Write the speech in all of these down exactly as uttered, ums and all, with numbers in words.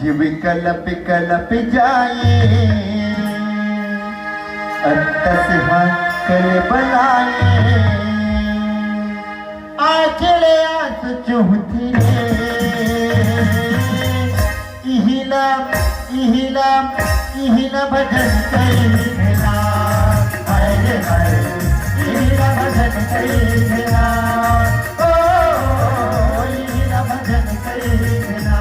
जीव कलप कलप जाए, अंत से हाकल बलाए, आखिर आस चुहती रे। इहिला, इहिला, इहिला भजन कइला, हाय रे हाय, इहिला भजन कइला, ओ, इहिला भजन कइला।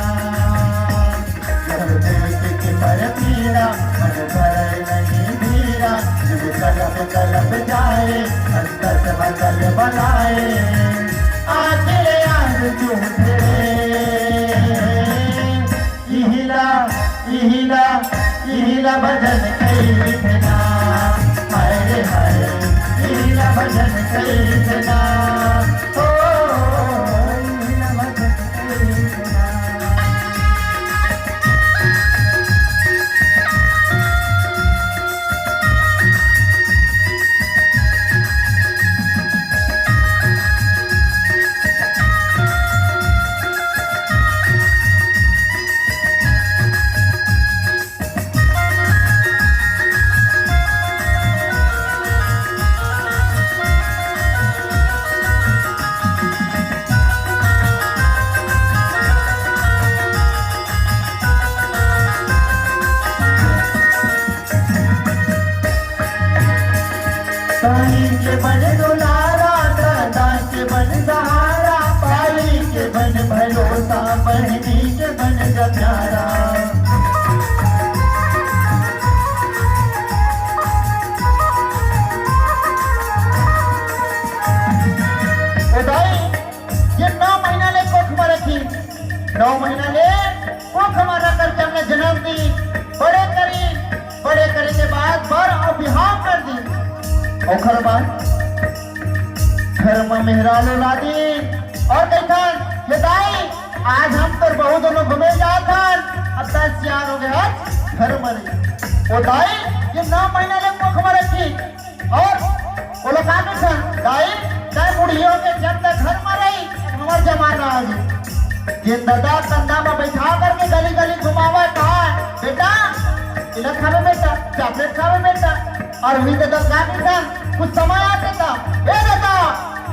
जब देख के पर पीरा, मन भरे नहीं धीरा, जीव कलप कलप जाए, अंत से हाकल बलाए, आखिर आस चुहती रे। इहिला, इहिला, इहिला भजन कइला, हाय रे हाय, इहिला भजन कइला, ओ, इहिला भजन कइला। ताई के बन दुलारा, दादा के बन सहारा, भाई के बन भरोसा, बहनी के बन प्यारा। ए दाई, ये नौ महीना ले कोख में रखी, नौ महीना ले कोख में रख कर के हमला जनम दी, बड़े करी, बड़े करे के बाद बर अउ बिहाव कर दी। ओखर बाद घर में मेहरारू ला दी अउ कहिथन, "ये दाई, आज हम तोर बहू दोनों घूमे जात हन, अब त सियान हो गे हस, घर में रही।" ओ दाई, ये नौ महीना ले कोख में रखी, अउ ओला का कहिथन, "दाई, तैं बूढ़ी हो के जब तक घर में रही, हमर जमाना आ गे।" जेन ददा कंधा में बैठा करके गली गली घुमावत हे, "बेटा, इला खाबे बेटा, चॉकलेट खाबे बेटा।" अउ उही ददा का कहिथन, कुछ समय आथे त, "ए ददा,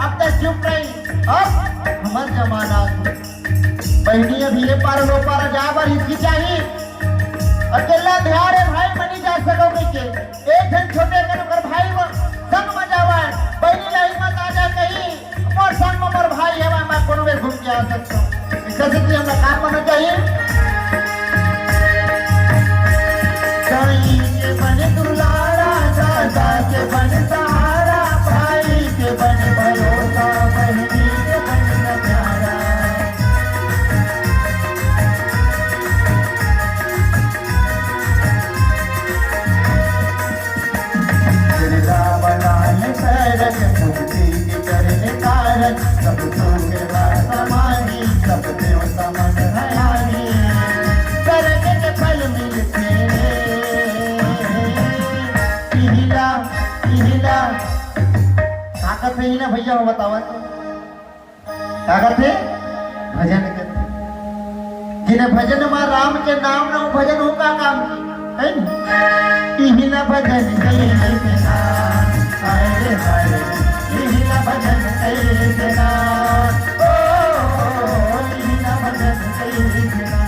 अब तैं चुप रही, अब हमर जमाना आ गे।" बहिनी अभी ये पार ले ओ पार जाए बर हिचकिचाही। अकेला ध्यान हे भाई, मैं नहीं जा सकव कहिके। एक झन छोटे कन ओकर भाई वो संग में जावय। बहिनी ला हिम्मत आ जाए कही, मोर संग में मोर भाई हवय, मैं कोनो बेर घूम के आ सकथव। एकर सेती हमला का करना चाहिए? दाई के बन दुलारा, दादा के बन सहारा, भाई के बन भरोसा, बहिनी के बन प्यारा। बिरला बनाए पैरक, मुक्ति के चरण तारक, सब सुख रस माही, सब देव समन हयानी। करने के फल मिलते रे। इहिला, इहिला। का कथे इहिला भैया हो बतावत? का कथे? भजन कथे। जिन भजन मा राम के नाम ना हो, भजन हो का काम? है नी? इहिला भजन कइसे ना, हाय रे हाय, इहिला भजन कइसे ना, ओ, इहिला भजन कइसे ना।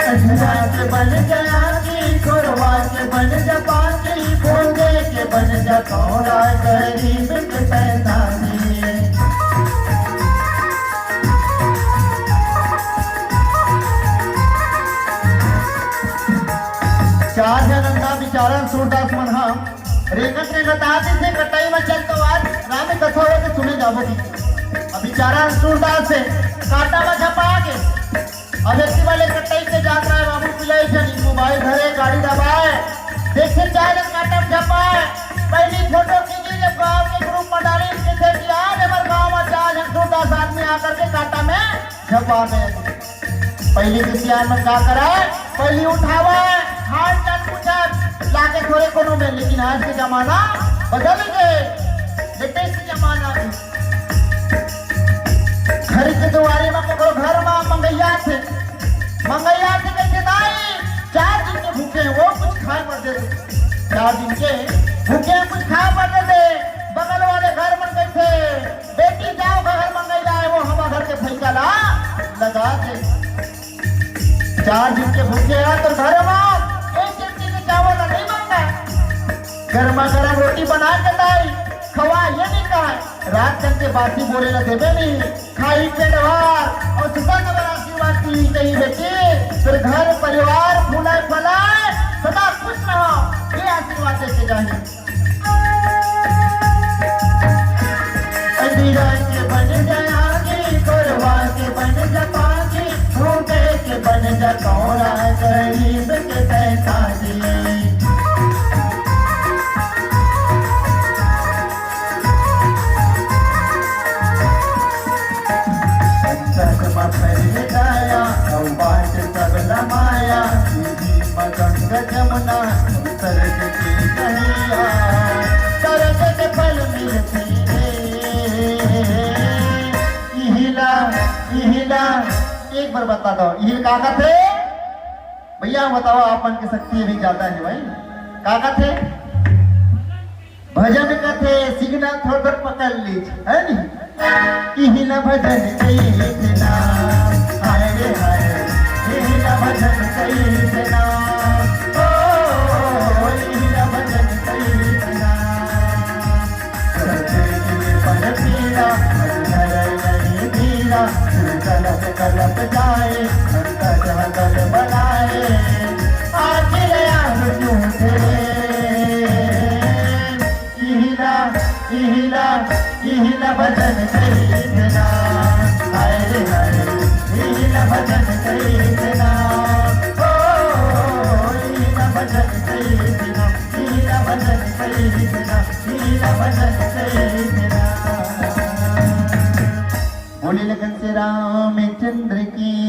अधुरा के बन गया की, गोरवा के बन जा पाकी, भोगे के बन जा तोरा, गरीब के पैदानी। चार झन अंधा बिचारन सूरदास मन ह रेंगत रेंगत आतिस हे कटई म, चल तो आज राम कथा होथे सुने जाबो की। अब बेचारा सूरदास हे कांटा म झपा गे। अब एती वाले कटई के जात रहे बाबू पिलाई झनी, मोबाइल धरे, गाड़ी दबाए, देखे चाहे ले कांटा म झपाए। पहली फोटो खींची, जब गांव के ग्रुप म डाली, कथे कि आज हमर गांव म चार झन सूरदास आदमी आकर के कांटा में झपा गए। पहली के सियान मन का करय, पहली उठावय, हाल चाल पूछत, लागे थोरे कोनो में, लेकिन आज के जमाना बदल गे, लेटेस्ट जमाना हे। घर के दुवारी म ककरो घर म मंगई आथे, मंगई आथे कहिथे, दाई, चार दिन के भूखे हे, वो कुछ खाए बर दे दे। चार दिन के भूखे हे, कुछ खाए बर दे दे। बगल वाले घर मन कहिथे, बेटी जाव घर मंगई लाए, वो हमर घर के भैया ला लगा दे। चार दिन के भूखे हे तो घर म एक चमची के चावल ला नहीं मांगा, गरमा गरम रोटी बना के दाई खवा, ये नहीं कहा। रात कन के बासी बोले ला देबे नहीं, खाई पेट भर अउ सुतन बर आशीर्वाद दी कही, बेटी तोर घर परिवार फूलाए फलाए सदा खुश रहो, ये आशीर्वाद दे के जाही। अंधेरा के बन जा आगी, गोरवा के बन जा पागी, भूखे के बन जा कौड़ा, गरीब के पैसा दी। संकट म फैल जाया, अउ बाट सब लमाया, सीधी म गंगा जमुना, सरग के नैया, सरग के फल मिलथे। इहिला, इहिला, एक बार बता दो, इहिल का कथे? भैया बताओ, आप मन के शक्ति अभी ज्यादा हे भाई, का कथे? भजन कथे, सिग्नल थोड़ा थोड़ा पकड़ लीजिए, है नी? इहिला भजन कही थे ना, हाय रे हाय, इहिला भजन कही थे ना, ओ, इहिला भजन कही थे ना। प्रकृति में पन पीरा, अंधर नहीं धीरा, फिर कलप कलप जाए, अंतर जहाँ दल बनाए, आखिर आग क्यों थे? इहिला, इहिला, इहिला भजन कही थे ना। हाय रे हाय, इहिला भजन कही थे ना। ओ, इहिला भजन कही थे ना। इहिला भजन कही थे ना। इहिला भजन कही थे ना। बोले लखन से रामचंद्र की।